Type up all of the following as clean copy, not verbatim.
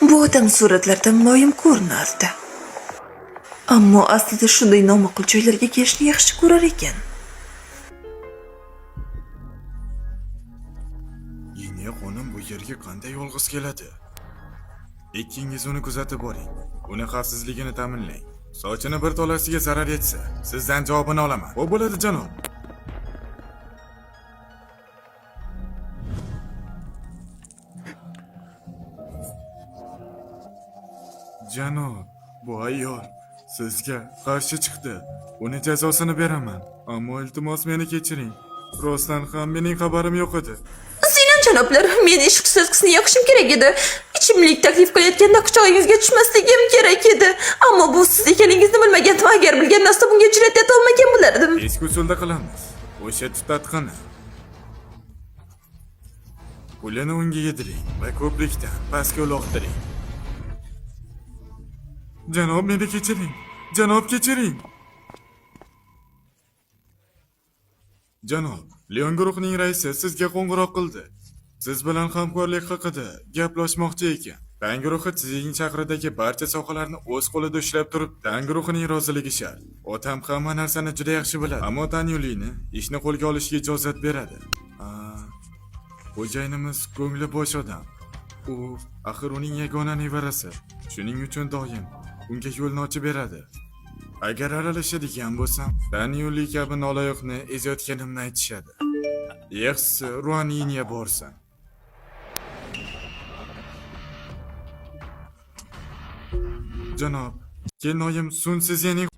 Bu odam suratlarda muloyim ko'rinardi. Ammo aslida shunday noma'qul joylarga kelishni yaxshi ko'rar ekan. Yine xonim bu yerga qanday yolg'iz keladi? Ikkingiz uni kuzatib boring. Uni xavfsizligini ta'minlang. Sochini bir tolasiga zarar yetsa, sizdan javobini olaman. Xo'p bo'ladi, janob. Janob, bu ayol sizga qarshi chiqdi. Uni jazosini beraman. Ammo iltimos meni kechiring. Rostdan ham mening xabarim yo'q edi. Sinan janoblar, men ishq sezgisini yoqishim kerak edi. Ichimlik taklif qilayotganda quchog'ingizga tushmasligim kerak edi. Ammo bu siz ekaningizni bilmagandim. Agar bilgan narsa bunga jur'at eta olmagan bo'lardim. Eski usulda qilamiz. O'sha tutatqini. Pulini unga yediring va ko'prikdan pastga uloqtiring. Janob meni kechiring. Janob kechiring. Janob, Leon guruhining raisi sizga qo'ng'iroq qildi. Siz bilan hamkorlik haqida gaplashmoqchi ekan. Tan guruhi sizning shahridagi barcha sohalarni o'z qo'lida ushlab turib, Tan guruhining roziligi shart. Otam hamma narsani juda yaxshi biladi, ammo Tan Yulini ishni qo'lga olishga ijozat beradi. A, Xo'jayinimiz ko'ngli bo'sh odam. U axir uning yagona nevarasi. Shuning uchun doim unga yo'lni ochib beradi. Agar aralashadigan bo'lsam, Tan Yuli kabi noloyiqni ezayotganimni aytishadi. Yaxshisi Ruaniniya borsin. Janob, kelinoyim Sun Sizening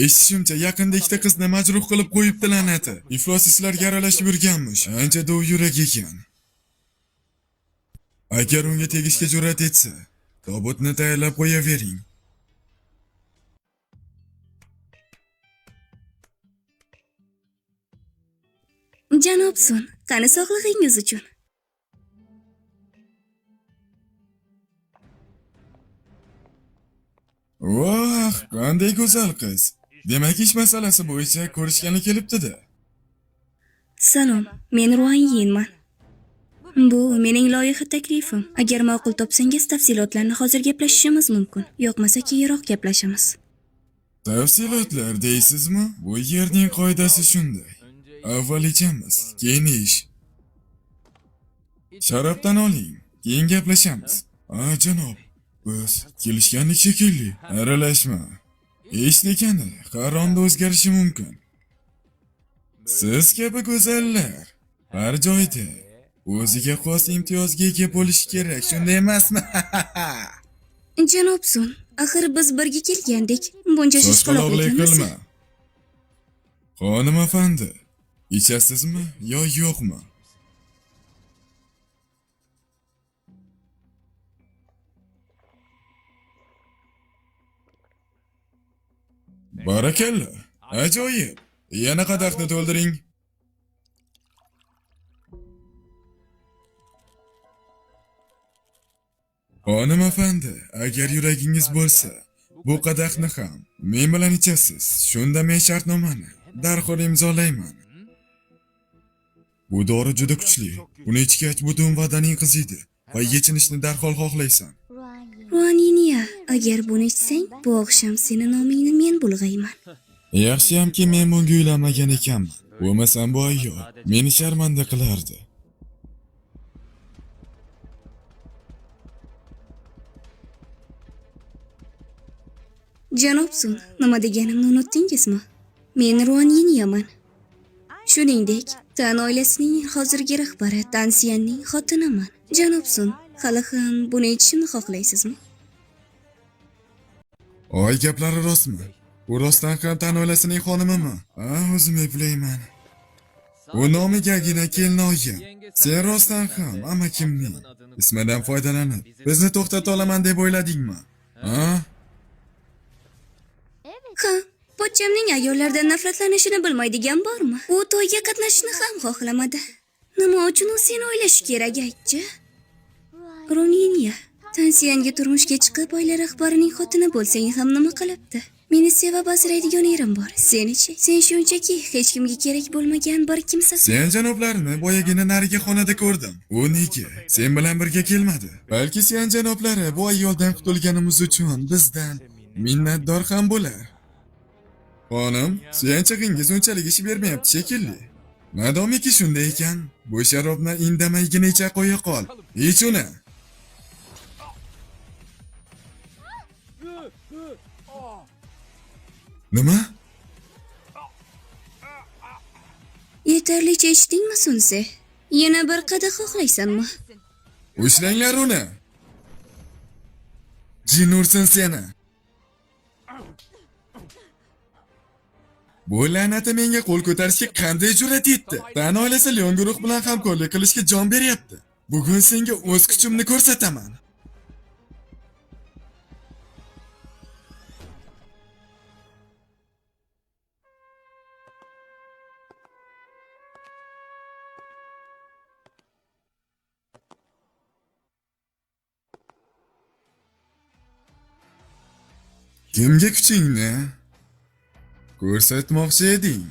Eshitishimcha, yaqinda ikkita qizni majruh qilib qo'yibdi la'nati. Iflos ishlarga aralashib yurganmish. Ancha dov yurak ekan. Agar unga tegishga jur'at etsa, tobutni tayyorlab qo'yavering. Janob Sun, qani sog'lig'ingiz uchun? Voh, qanday go'zal qiz. Demak, ish masalasi bo'yicha ko'rishgani kelibdi-da. Salom, men Ruan Yinman. Bu mening loyiha taklifim. Agar ma'qul topsangiz, tafsilotlarni hozir gaplashishimiz mumkin. Yoqmasa keyinroq gaplashamiz. Tafsilotlar deysizmi? Bu yerning qoidasi shunday. Avval ichamiz, keyin ish. Sharobdan oling, keyin gaplashamiz. A, janob, biz kelishgandik shekilli. Aralashma. Ish degani har onda o'zgarishi mumkin. Siz kabi go'zallar har joyda o'ziga xos imtiyozga ega bo'lishi kerak, shunday emasmi? Janob Sun, axir biz birga kelgandik. Buncha Shoshqaloqlik shoshqaloqlik qilma. qilmasa. Xonim afandi, ichasizmi yo yo'qmi? Barakalla, ajoyib. Yana qadahni to'ldiring. Xonim afandi, agar yuragingiz bo'lsa, bu qadahni ham men bilan ichasiz. Shunda men shartnomani darhol imzolayman. Bu dori juda kuchli. Uni ichgach butun badaning qiziydi va yechinishni darhol xohlaysan. Ruan Yinya, agar buni ichsang, bu oqshom seni nomingni men bulg'ayman. Yaxshiyamki men bunga uylanmagan ekanman. Bo'lmasam bu ayol meni sharmanda qilardi. Janob Sun, nima deganimni unutdingizmi? Men Ruan Yinyaman. Shuningdek, Tan oilasining hozirgi rahbari Tan Siyanning xotiniman. Janob Sun, hali ham buni ichishimni xohlaysizmi? Oy gaplari rostmi? U rostdan ham Tan oilasining xonimimi? Ha, o'zim eplayman. U nomigagina kelinoyim. Sen rostdan ham amakimning ismidan foydalanib bizni to'xtata olaman deb o'yladingmi? Ha? Ha, pochchamning ayollardan nafratlanishini bilmaydigan bormi? U to'yga qatnashishni ham xohlamadi. Nima uchun u seni o'ylashi kerak aytchi? Ruminiya, Tansiyanga turmushga chiqib oila rahbarining xotini bo'lsang ham nima qilibdi? Meni sevib asraydigan erim bor. Seni-chi? Sen shunchaki hech kimga kerak bo'lmagan bir kimsasan. Sen janoblarini boyagina narigi xonada ko'rdim. U nega sen bilan birga kelmadi? Balki sen janoblari bu ayoldan qutulganimiz uchun bizdan minnatdor ham bo'lar. Xonim, suyanchig'ingiz unchalik ish bermayapti shekilli. Madomiki shunday ekan, bu sharobni indamaygina icha qo'ya qol. Ich uni. Nima? Yetarlicha ichdingmi, Sunse? Yana bir qadah xohlaysanmi? Ushlanglar uni. Jin ursin seni. Bu la'nati menga qo'l ko'tarishga qanday jur'at etdi? Tan oilasi Leon guruh bilan hamkorlik qilishga jon beryapti. Bugun senga o'z kuchimni ko'rsataman. Kimga kuchingni ko'rsatmoqchi eding?